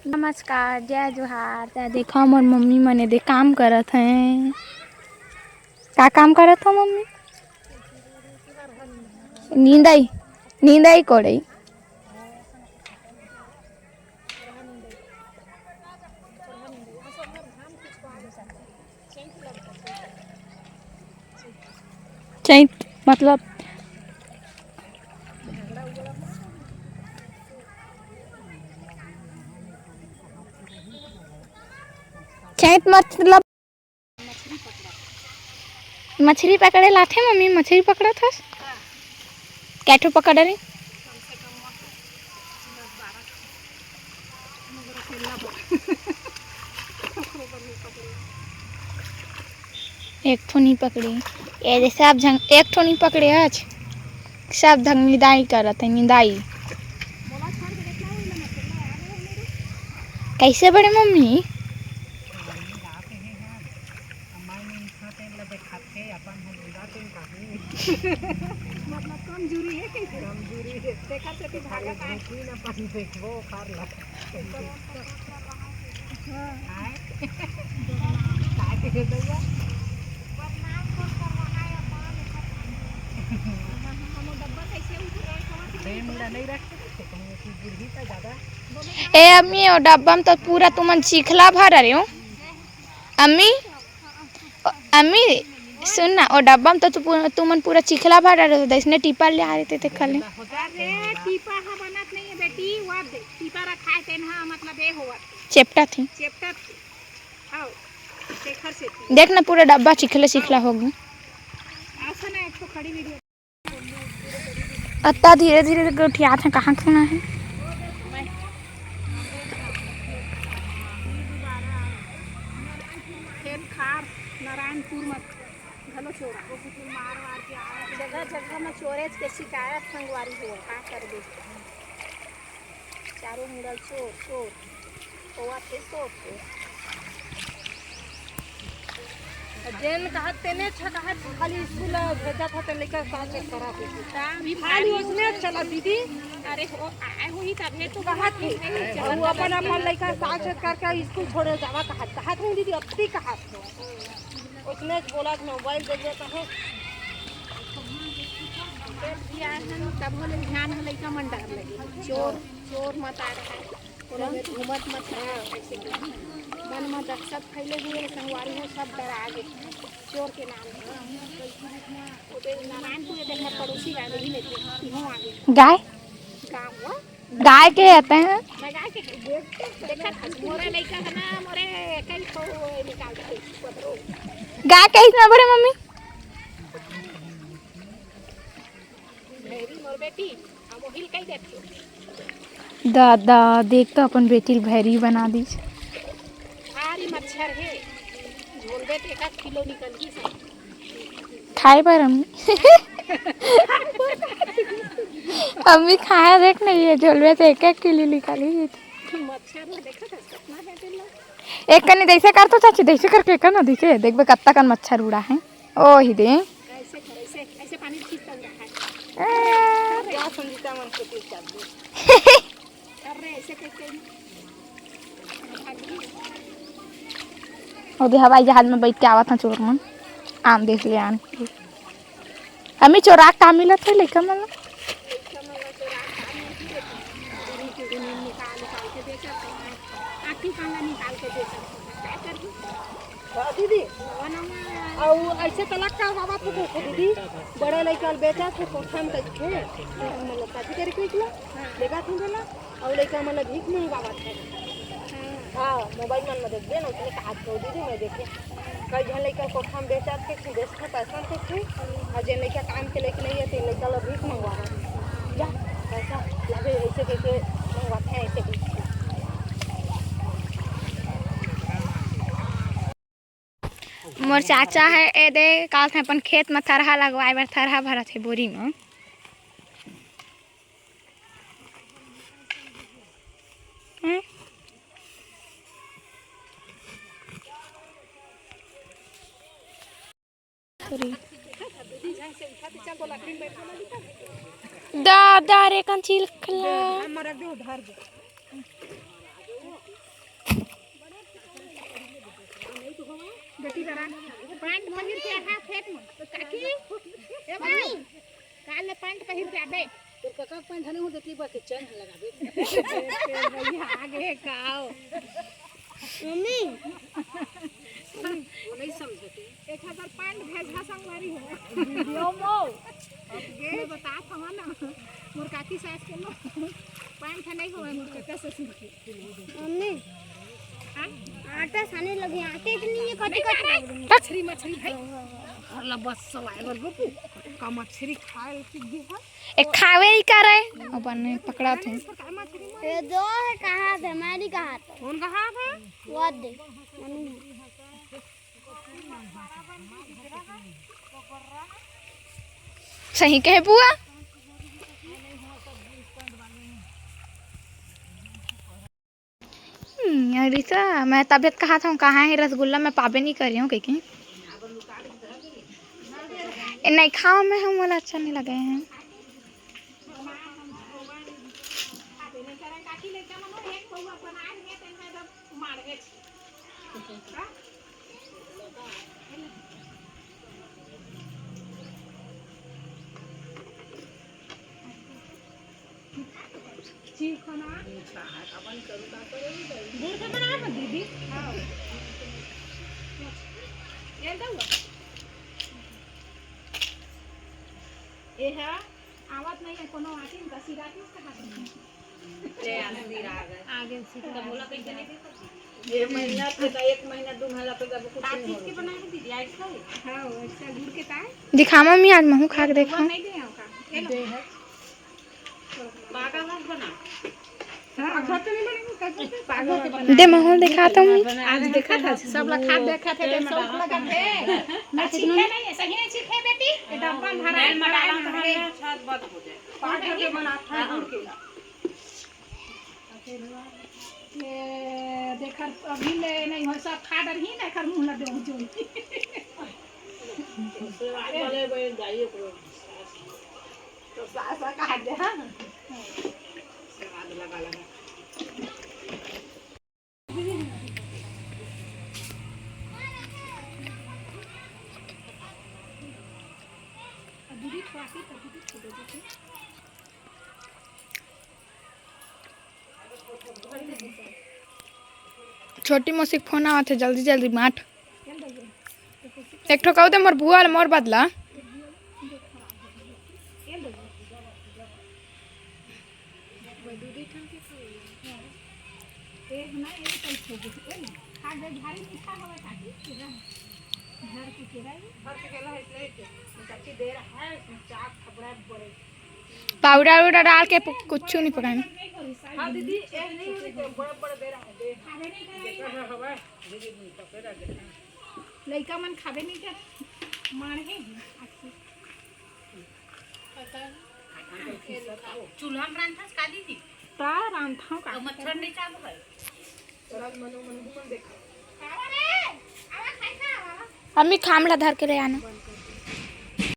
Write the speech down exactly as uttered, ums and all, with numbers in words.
नमस्कार, जय जोहार। त देखो, मोर मम्मी मने दे काम करत हैं। का काम करत हो मम्मी? नींदई, नींदई कोड़ई। चैत मतलब चैत मतलब मछरी पकड़े लाथे मम्मी, मछरी पकड़त हस? कै ठो पकड़ रही? एक ठो नहीं पकड़ी। ये दे सब झन एक ठो नहीं पकड़े आज। सब झन निदाई करत है, निदाई। कैसे बड़े मम्मी? मतलब कमजोरी है, कमजोरी है। देखा से तो भागा था। देखबो खार ला। ए अम्मी, ओ डब्बा में तो पूरा तुमन चिखला भर रहे हो। अम्मी, ओ, अम्मी, सुन ना, ओ डब्बा में तो तू पू-, तुमन पूरा चिखला भर रहे हो, तो इसने टीपा ले आ रहे थे, देख ले। अरे, टीपा हा बनत नहीं है बेटी, वो दे, टीपा रखा है, तेन हा, मतलब, ये होवत। चेपटा थी। चेपटा थी। आओ, शेखर से थी। देख ना, पूरा डब्बा चिखला चिखला हो गया। ऐसा ना, एक तो खड़ी वीडियो। अत्ता धीरे धीरे करके उठियात हे, कहाँ के ना हे? खेत खार नारायणपुर म घलो चोरा। जगह जगह म चोरेच के शिकायत संगवारी हो, का करबे? चारों मुड़ा चोर, चोर। होवत हे, होवत हे। जेन कहत तेने अच्छा कहत, खाली स्कूल भेजत हे, तेन लइका साथ चेक करत हे। अभी खाली उसने चला दीदी। अरे हो, आए होही तभे तो कहत हे। अउ अपन अपन लइका साथ चेक करके स्कूल छोड़े जावा कहत, कहत हे दीदी, अत्ती कहत हे। उसने बोला कि मोबाइल दे दे कहे। तब होले ध्यान हो लइका मन डर लगे। चोर, चोर मत आ रहा है। ओला में घूमत मत रहा, ऐसे करके। मन में दहशत फैले हुए, संगवारी हो, सब डरा गे। चोर के नाम से। ओदे नारायणपुर के देखा पड़ोसी गाँव ही में थे, इहों आ गे। गाय? गाँव वो? गाय के आते हैं। मैं गाय के, देखा था, मोरे लइका है ना, मोरे कई ठो निकाल के पतरो। गाय के इतना बड़े मम्मी? भैरी मोर बेटी, हम ओहिल कई देती। दादा, देख तो अपन बेटी ल भैरी बना दीस। भारी मच्छर हे, झोलबे त एक आध किलो निकलही सब। खाए बर अम्मी। अम्मी खाए देख नहीं है, झोलबे त एक एक किलो निकाली। मच्छर में देखा था कितना है तेला। एक कनी जैसे कर तो चाची, जैसे करके कर ना, जैसे देखबे कत्ता कन मच्छर उड़ा है। ओ ही दे। ऐसे कर, ऐसे, ऐसे पानी ठीक कर रहा है। ए। जा संगीता मन के पीछे कर दे। कर रहे ऐसे करके। ओदे हवाई जहाज में बैठ के आवत हैं चोर मन, आन देख ले आन। अम्मी, चोरा के का मिलत हे लइका मन ला? लइका मन ला चोरा के का मिलत हे? निकाल, निकाल के बेचत हे। आँखी कान ला निकाल के बेचत हे। का करही? हाँ, दीदी। नवा, नवा। अउ ऐसे तलक का बाबा तो देखो, दीदी। बड़ा लइका ल बेचत हे, कोठा में कइथे। मतलब, काफी करे के निकला। हाँ। लेगा तुम बोला। अउ लइका मन ल भीख मंगवावत हे। हाँ। हाँ, मोबाइल मन म देखबे ना, उसने कहा तो दीदी मैं देखे। कई झन लइका कोठा म बेचत के, बेचथे पैसा देथे। अउ जेन लइका काम के लइका नहीं हे, तेन लइका ल भीख मंगवावत हे। जा, पैसा लागे, ऐसे कइके मंगवाथे, ऐसे कइके। मोर चाचा हे, ए दे, काल थे अपन खेत म थरहा लगवाए बर थरहा भरत हे बोरी म। हम्म। दादा रे, कंची लखला। हम रख दे, उधार दे। पैंट पहिर के आहा खेत में। तो काकी, ए भाई, काल ले पैंट पहिर के आबे। तोर कका के पैंट हने हो देती बा के चैन लगाबे। भैया आगे काओ। मम्मी। वो नहीं समझते। एक हजार पैंट भेजा संगवारी हो। वीडियो मो। ये बता था ना। मोर काकी सास के लो। पैंट नहीं होवे मोर कका ससुर के। मम्मी, आटा साने लगी, आटे इतनी है, कटी कटी। मछरी, मछरी भाई। अल्लाह बस सवाए बर बापू। का मछरी खाए लगी है। ए खावे ही करे। अपन पकड़ा थे। ये दो है, कहाँ थे? मैं नहीं कहा था। कौन कहा था? वो दे। मम्मी। सही कहे बुआ। हम्म, अरे सा, मैं तबियत कहा था, कहाँ है रसगुल्ला, मैं पाबे नहीं कर रही हूँ कहीं। ए, नहीं खाओ, मैं हम वाला अच्छा नहीं लगे हैं। चीखो ना। गुड़ के बना ना दीदी। हाँ। ये दो। ये है, आवत नहीं है, कोनो आती न कसी राती उसका हाथ में। ले, आ, सिर आ गए। आगे से तो बोला कैसे नहीं दे सकती? ये महीना के तो एक महीना, दो महीना तो जब कुछ आप नहीं चीज के होगा। बना के दीदी, आज खाओ। हाँ, वो अच्छा गुड़ के ताय। दिखा मम्मी, आज महू खा के ये देखा। नहीं दे आओ का? ये लो। दे है। पागल मत बना। हाँ, घर पे नहीं बनेगी, घर पे पागल मत बना। दे महू दिखा तो मम्मी। आज देखा था, सब लोग खा देखा थे, तो सब लगा थे। ना चीखे नहीं है, सही नहीं चीखे बेटी। ये डब्बा में भरा है, तेल में भरा डाला है, तो भरा है। हमने छत बद हो जाए। पागल के बना था गुड़ के। ये देखर अभी ले नहीं हो, सब खा डर ही ना कर मुंह ना दे जो। स्वाद वाले बन जाइए, ओकरो तो सास कहा दे, हाँ। स्वाद लगा लगा। छोटी मौसी के फोन आवत हे, जल्दी जल्दी माठ। एक ठो कहू दे मोर बुआ ल मोर बदला। पाउडर उडर डाल के पु-, कुछ नहीं पकाएंगे। हाँ दीदी, ये नहीं होने के बड़े बड़े दे रहा है, दे। लइका मन खाबे नहीं क्या? मार है। चूल्हा में रांधस का दीदी? ता रांधथव का? और मच्छर नहीं चालू है? अम्मी खामला धर के ले आना।